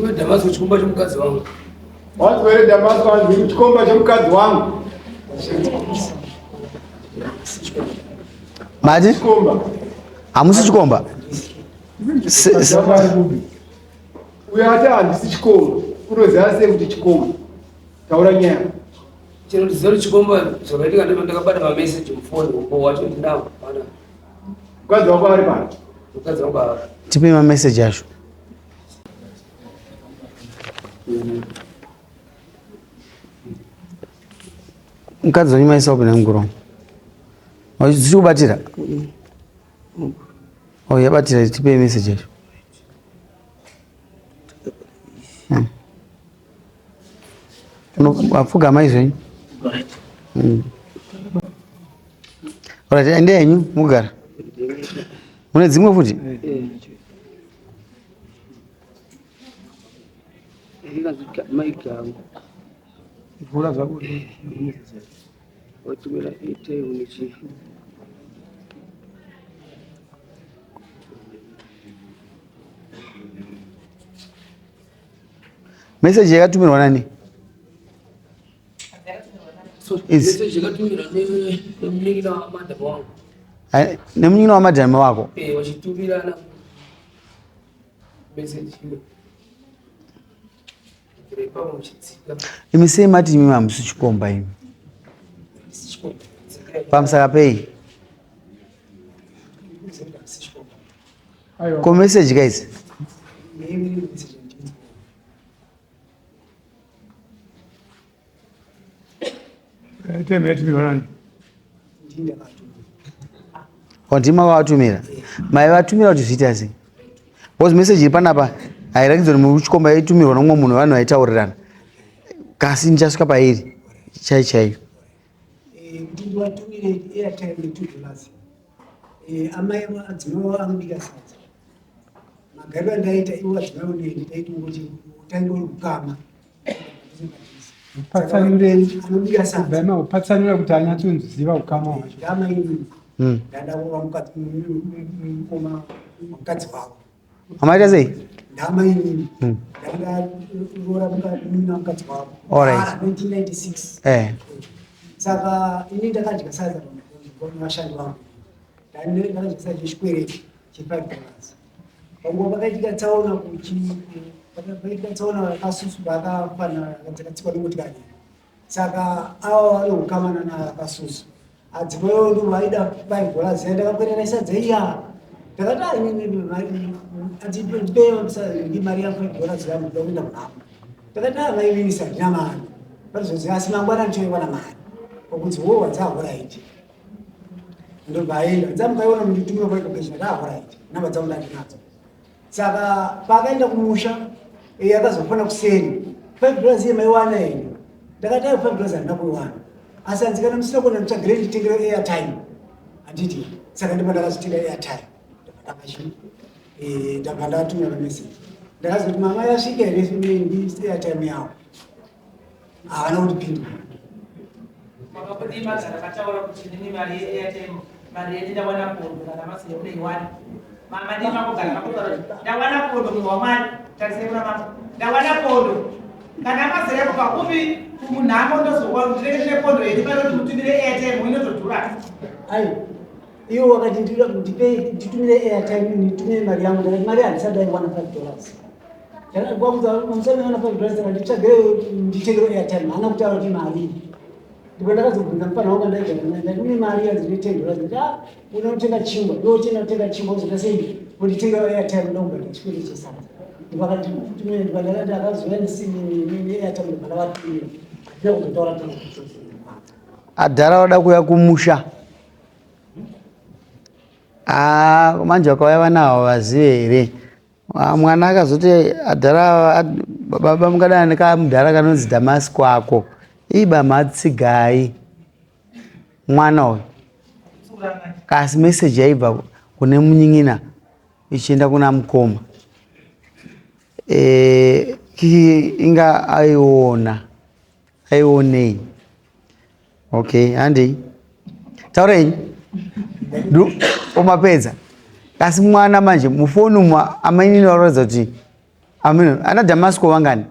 Murume Damasco chikomba chemukadzi wangu. Wanzwa here Damasco hanzi chikomba chemukadzi wangu. Mati? Chikomba. Hamusi chikomba? Uyo ati handisi chikomba. Unoziva sei kuti chikomba? Taura nyaya. Chero ndiziva kuti chikomba zvakaitika ndiko ndakabata mameseji mufoni umbo wacho ndinawo. Pana. Mukadzi wako ari pano. Mukadzi wangu ari. Tipe mameseji acho. Mukadzi wenyu maisa upi nemukuru? Dzichikubatira? Oh, yabatira tipe message yacho. Wapfugama izvenyu? Alright, ende henyu mugara. Mune dzimwe futi? Vhura zvako. Watumira airtime nechii? Message yakatumirwa nani? Message yakatumirwa nemunin'ina wamadam wangu. Nemunin'ina wamadam wako? Eh, wachitumirana message iyo. Imi sei mati imi hamusi chikomba imi? Pamusaka pei? Ko message guys? Ndima vavatumira mai vatumira kuti zviita sei because message iri panapa hairakidzi kuti muchikomba yaitumirwa nomumwe munhu vanhu vaitaurirana kasi ndichasvika pairi chai chaiyo kuti ndivatumire airtime ne$2. Amai adzimai anobika sadza. Magariro andaita ivo adzimai oneni taitongoti taingori kukama. Patsanurei. Anobika sadza. Bhema upatsanura kuti anyatsonziva ukama hwacho. Ndamai ndada kuva mukadzi mukoma mukadzi wavo. Amaita sei? Ndamainini. Ndada kuroora mukadzi wavo. All right. Ah, 1996. Eh. Saka ini ndakadya sadza nevashandi vangu. Ndakadya sadza chechikwereti che$5. Panguva pakaitika tsaona kuchi pakaitika tsaona vakasusu vakafana dzakatsikwa nemotikari. Saka avo vane ukama nana vakasusu. Adzimai ndo vaida $5 iya ndakakwerera sadza iya. Ndakati ah inini ati mari yangu $5 yangu ndoda kuenda kunhamo. Ndakati ah vaivisa handina mari. Parizozi asi mangwana ndichoiwana mari. Kwakunzi wo wadzahora iti. Ndobva aenda. Dzamukaiona munditumira kwa location ndahora iti. Namba dzangu ndandinadzo. Saka paakaenda kumusha iye akazofona kuseni. $5 iye maiwana here? Ndakati ayo $5 handina kuiwana. Asi hanzi kana musina kuona nditsvagire nditengere airtime. Handiti saka ndipo ndakazotenga airtime. Ndabva ndapa ndabva ndatumira mameseji. Ndakazoti mama yasvika here airtime yavo. Havana kundipindura. Makabudii magara mataura kuti ndini mari yeairtime mari yedu ndawana pondo kana masi yauneiwana mama ndii makugara makutaura kuti ndawana pondo munhu wamwari tarisai kuna mama ndawana pondo kana mazere kubva kupi kumunhamo ndozowa ndinenge ndine pondo yedu pano kuti mutumire airtime inotodhura. Ai, iwo wakati ndipe nditumire airtime nditumire mari yangu. Ndakati mari handisati ndaiwana $5. Ndakati $5 saka nditsvagire nditengere airtime. Haana kutaura kuti mari. Ndipo ndakazobvunza mufana wangu andaigara naye ndati une mari yanzi ne $10. Ndati ah unotenga chingwa iwe uchienda kutenga chingwa uzoita sei unditengera airtime ndokubhadhara chikwereti chesadza. Ndipo akati tumire ndipo ndakati akazouya ne airtime ndobva ndavatumira. Handina kuzotaura taura. Adhara vada kuuya kumusha. Ah, manje vakauya vana ava vazive here? Ah, mwana akazoti adhara baba mungadana nekamudhara kanonzi Damasco ako. Iba matsigai mwana uyu. Kasi message yaibva kune munyin'ina ichienda kuna mukoma. Eh, kiki inga aiona aionei okay handei taura henyu omapedza asi mwana manje mufoni umu amainini vakuratidza kuti Amen. Ana Damasco vangani?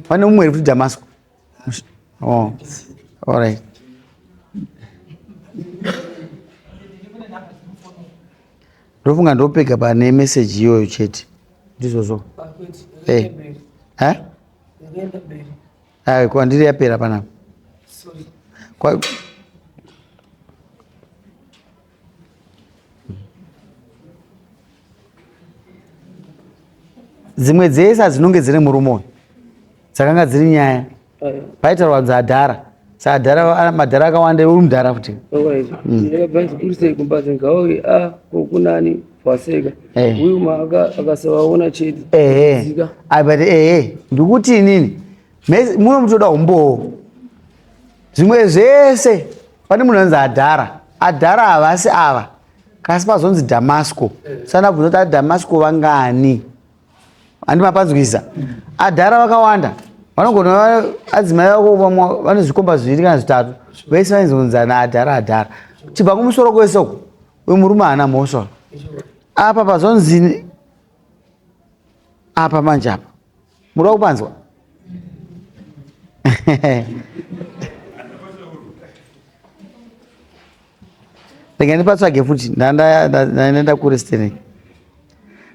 Pane mumwe here futi Damasco? Oh. All right. Ndofunga ndopega pane message iyoyo chete. Ndizvozvo. Eh. Eh? Ayi kwandiri yapera panapa. Sorry. Kwa Dzimwe dzese hadzinonge dzine murume uyu dzakanga dziri nyaya paitaurwa kunzi adhara sa adhara madhara akawanda uri mudhara futi ehe but ehe ndikuti inini muno mutoda umbowo zvimwe zvese pane munhu anonzi adhara adhara havasi ava kasi pazonzi dhamasco sana bvunza kuti adhamasco vangani handi mapanzwisa adhara vakawanda vanogona adzimai vako vamwe vane zvikomba zviviri kana zvitatu vese vainzonzana adhara adhara chibva kumusoro kwese uko uyu murume haana mhosva apa pazonzi apa manje apa muda kupanzwa rega ndipatsvage futi ndaenda kure stereki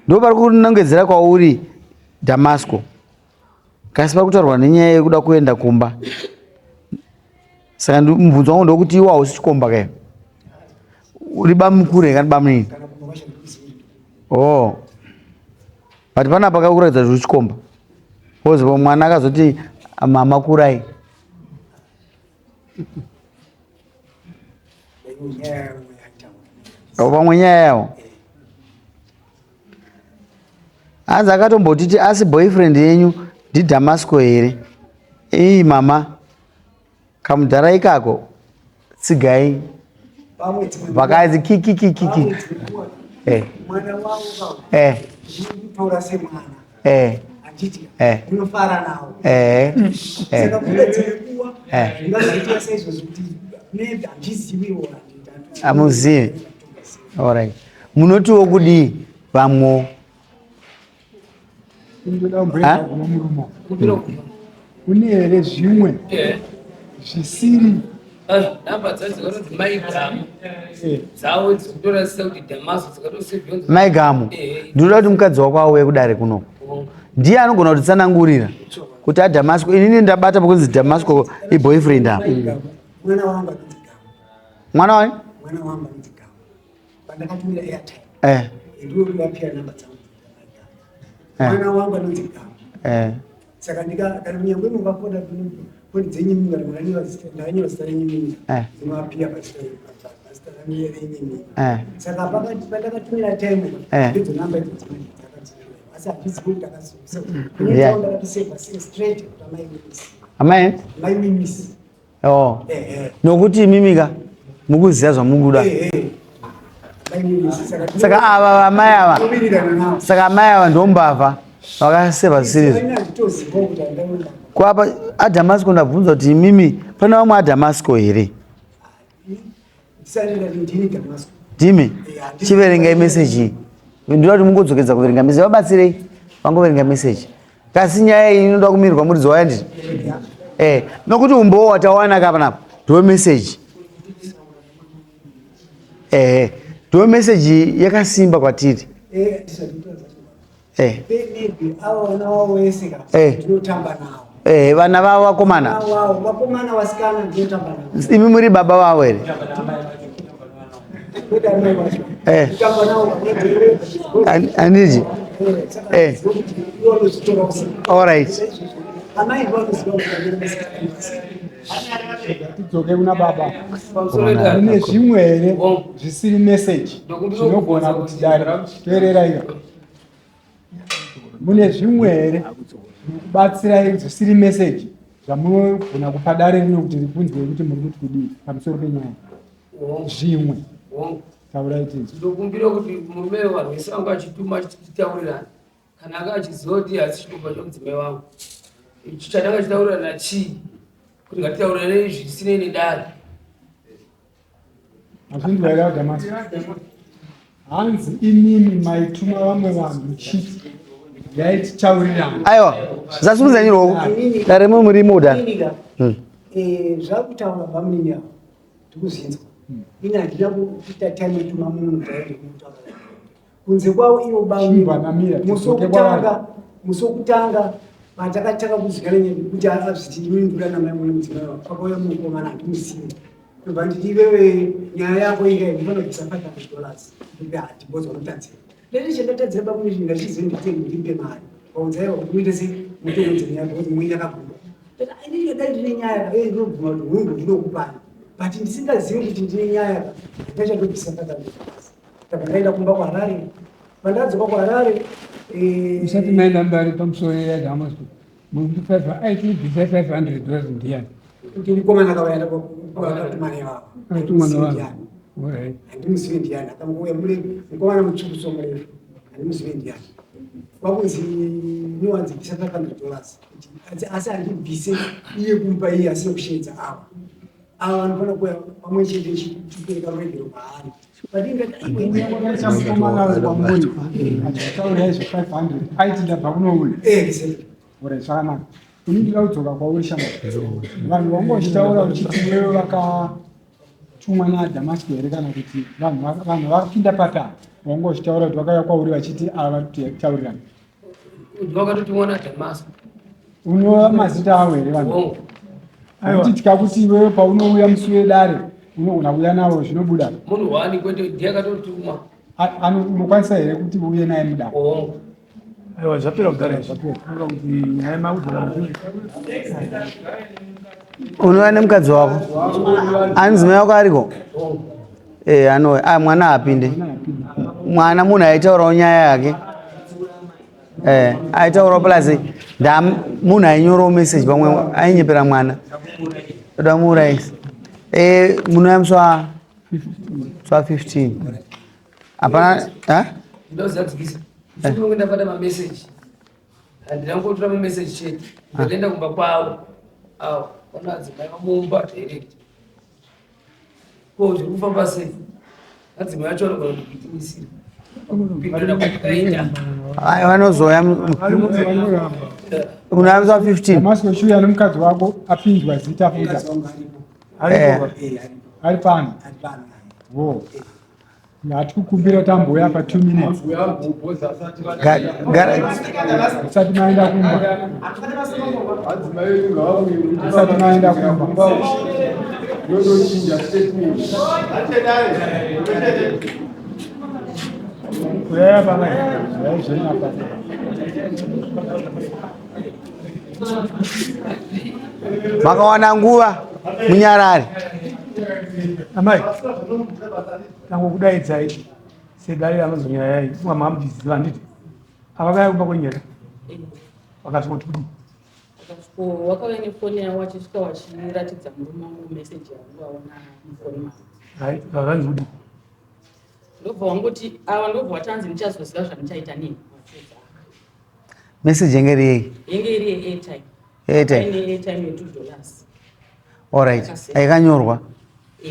ndo pari kunongedzera kwauri damasco kasi pari kutaurwa nenyaya yekuda kuenda kumba saka mubvunzo wangu ndokuti iwo hausi chikomba kayo uri bamukuru here kana bamunini oh but panapa kakuratidza kuti uri chikomba bcause mwana akazoti mama kurai Pamwe nyaya yawo hanzi akatombotiti asi boyfriend yenyu ndiDamasco here iyi mama kamudhara ikako tsigai vakadzi kikikikiki eh. mwana wavo eh. tora semwana eh. handiti Eh. unofara nawo Eh. Eh. saka kune dzimwe nguva Eh. zvingazoitika saizvozvo kuti maybe handiziviwo Hamuzivi. Alright. Munotiwo kudii vamwewo? Ndoda kumboenda kuno murume. Kune here zvimwe Eh. zvisiri Namba dzacho dzakanonzi mai Gamu eh, dzavo dzikutorasisa kuti Damaso dzakatosevhiwa Mai Gamu, ndinoda kuti mukadzi wako auye kudare kuno. Ndiye anogona kutitsanangurira kuti aDamasco inini ndabata pakunzi Damasco iboyfriend apa. mwana wangu anonzi Gamu Mwana wani? mwana wangu anonzi Gamu pandakatumira airtime Eh. ndiwo ndivapira namba dzangu Eh. mwana wangu anonzi Gamu Eh. saka ndikakati kunyangwe mukafona foni dzenyu mimi kana ndakanyora zita renyu mimi Eh. dzinovapira pazita renyu mimi Eh. saka pandakatumira time Eh. ndidzo namba idzo dzimweni dzakadzimira asi handizi kuti ndakazivisa Yeah. ndakatoseva straight kuti amai mimisi Amai? amai mimisi Oh. Eh, eh. Nokuti imimi ka mukuziva zvamukuda. Eh, eh. Amai mimisi saka Saka ava amai ava. tinowirirana navo Saka amai ava ndombavha vakaseva zvisiri. Ini handitozivawo kuti handaona Kwapa aDamasco ndabvunza kuti imimi pane vamwe aDamasco here? ndisati ndati ndini Damasco Ndimi chiverengai message iyi. Ndinoda kuti mungodzokedza kuverenga message. Vabatsirei vangoverenga message. Kasi nyaya iyi inoda kumirwa muridzi wayo nditi. Eh, nokuti umbowo watawana ka panapa ndiwe message. Eh, ndiwe message yakasimba kwatiri. Eh, ndisati kutaura zvacho. Eh, Maybe avo vana vavo vese ka Eh. ndinotamba navo eh, vana vavo vakomana. Vana vavo vakomana vasikana ndinotamba navo Imi muri baba vavo here? kwete amai vacho Eh. kutamba navo Anditi? Eh. All right. amai vanoziva kuti tidzoke kuna baba pamusoro edare mune zvimwe here zvisiri message Ndokumbira zvinogona kubvunza kuti dare teerera iyo mune zvimwe here zvinokubatsirai zvisiri message zvamunogona kupa dare rino kuti ribvunzwe kuti muri kuti kudii pamusoro penyaya zvimwe Hongu. taurai tinzwe Ndokumbira kuti murume vanhu vese vanga vachituma achitaurirana kana anga achiziva kuti hasi chikomba chomudzimai wangu ichi chatanga chitaurirana chii kuti ngatitaurirane zvisinei nedare hazvinzwa here adamasi hanzi imimi maituma vamwe vanhu chiti Yaititaurirana. Aiwa, zasumudza ruoko. Dare mwe murimo kudaro. Iniga, zvakutaura bamunini avo ndikuzinzwa. Ini handina kuita time yekutuma munhu kuti aende kunotaura. Kunze kwavo ivo bamunini. Chibva mamira, Musi tidzoke wokutanga, musi wokutanga patakatanga kuzikana nyaya kuti azviti ini ndikuda namai mune mudzimai wako. Pakauya mukomana handimuzivi. Ndobva nditi iwewe nyaya yako inga ndinofanira kubvisa $500. Ndikuti handibozwa kutadzira. Ndati chandatadzira bamunini ndachiziva ndite ndipe mari. Vaudza ivo kuti muite sei mutoudze nyaya because muine yakaguma. Ndati ini dai ndine nyaya eh ndinobvuma kuti hungu ndinokupani. But ndisingazivi kuti ndine nyaya ndachandobvisa $500. Ndabva ndaenda kumba kuHarare. Pandadzoka kuHarare Usati maenda mbari pamusoro yeDamasco. Muri kuti 5 aiti bvisa 500 dollars ndiyani? Kuti mukomana akauya akatumana ivavo. Akatumwa navanhu. Ndiani. Alright. Handimuzivi ndiani, akangouya mure mukomana mutsvuku so murefu, handimuzivi ndiani. Kwakunzi niwanzi bvisa 500 dollars kuti asi handibvise iye kumupa iye asina kusheedza ava. Ava vanofanira kuuya pamwe chete chipereka ruregero kwaari. Mukomana wamuri achitaura izvo 500 aiti ndabva kunouya. Exactly. Ora zvakanaka. Ini ndinoda kudzoka kwauri shamwari. Vanhu vanga uchitaura uchiti iwewe vakatumwa naDhamasiko here kana kuti vanhu vanhu vakapinda pata vanga uchitaura kuti vakauya kwauri vachiti ava vari kutaurirana. Vakatotumwa naDhamasiko. Unova mazita avo here vanhu? Hongu. Nekuti tikakuti iwewe paunouya musi wedare unogona kuuya navo zvinobuda. Munhu wani kwete ndiye akatotumwa. Unokwanisa here kuti uuye naye mudare? Hongu. Aiwa, zvapera kudhara izvi. Zvapera kuti nyaya makudhara. Unouya nemukadzi wako. Anzi mai wako ariko? Eh, anouya. Ah, mwana haapinde. Mwana munhu aitaurawo nyaya yake. Eh, aitaurawo plus nda munhu ainyorawo message pamwe ainyepera mwana. Toda muurayisa. Eh, munouya musi wa 15. Hapana, ha? Ndozadzikisa. Ndinonge ndabata mameseji. Handina kungotora mameseji chete. Ndakaenda kumba kwavo. Avo vana adzimai vamumba direct. Ko zviri kufamba sei? Adzimai acho anogona kukuitimisira. Kupindura kwatakaita. Ai, vanozouya munouya musi wa 15. Damasco chiuya nemukadzi wako apinzwa zita futa. Mukadzi wangu aripo. Eh. Aripo. Ari pano. Ari pano. Wo. Hatikukumbira tambouya pa 2 minutes. Usati maenda kumba. Usati maenda kumba. Uyaya pamwe. Uyai zvenyu apa. Makawana nguva munyarare. Amai, tangokudaidzai sedare ramazonyaya iyi funga mamuchiziva handiti? Avakauya kumba kwenyaya vakasvika kuti kudii? Vakasviko wakauya nefoni yavo vachisvika vachiratidza murume wangu meseji yavangu vaona mufoni mavo. Right, vakanzi kudii? Ndobva wangoti ava ndobva watanzi ndichazoziva zvandichaita nini. Vapedza. Message yenge iri yei? Yenge iri yeairtime. Airtime. Ine airtime ye $2. Alright. Yakanyorwa.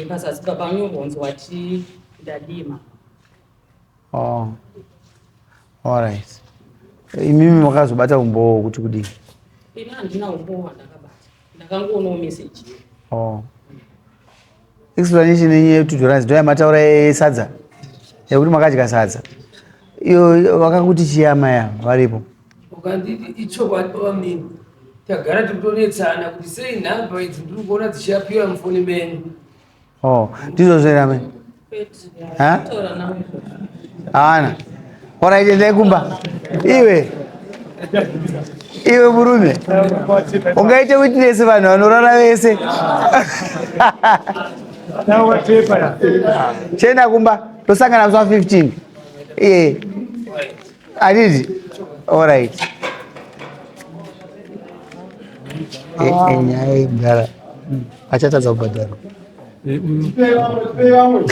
Pazasi papanyorwa kunzi wati ndadima. Oh. Alright. Imimi makazobata umbowo kuti kudii? Ini handina umbowo hwandakabata. Ndakangoonawo message. Oh. Explanation yenyu ye $2 ndo yamataura yesadza. Yekuti makadya sadza. Iyo vakakuti chiyama ya varipo. Ukanditi ichokwadi baba munini. Tagara tiri kutonetsana kuti sei nhamba idzi ndiri kuona dzichiapira mufoni menyu. Oh, ndizvo zvere amai. Ha? Taura navo izvozvo. Haana. Alright, endai kumba. Iwe. Iwe murume. Ungaite witness vanhu vanorara vese. Chienda kumba. Tosangana musi wa 15. Iye. Adidi. Alright. Nyaya yemudhara. Achatadza kubhadhara. Tipei vamwe, tipei vamwe.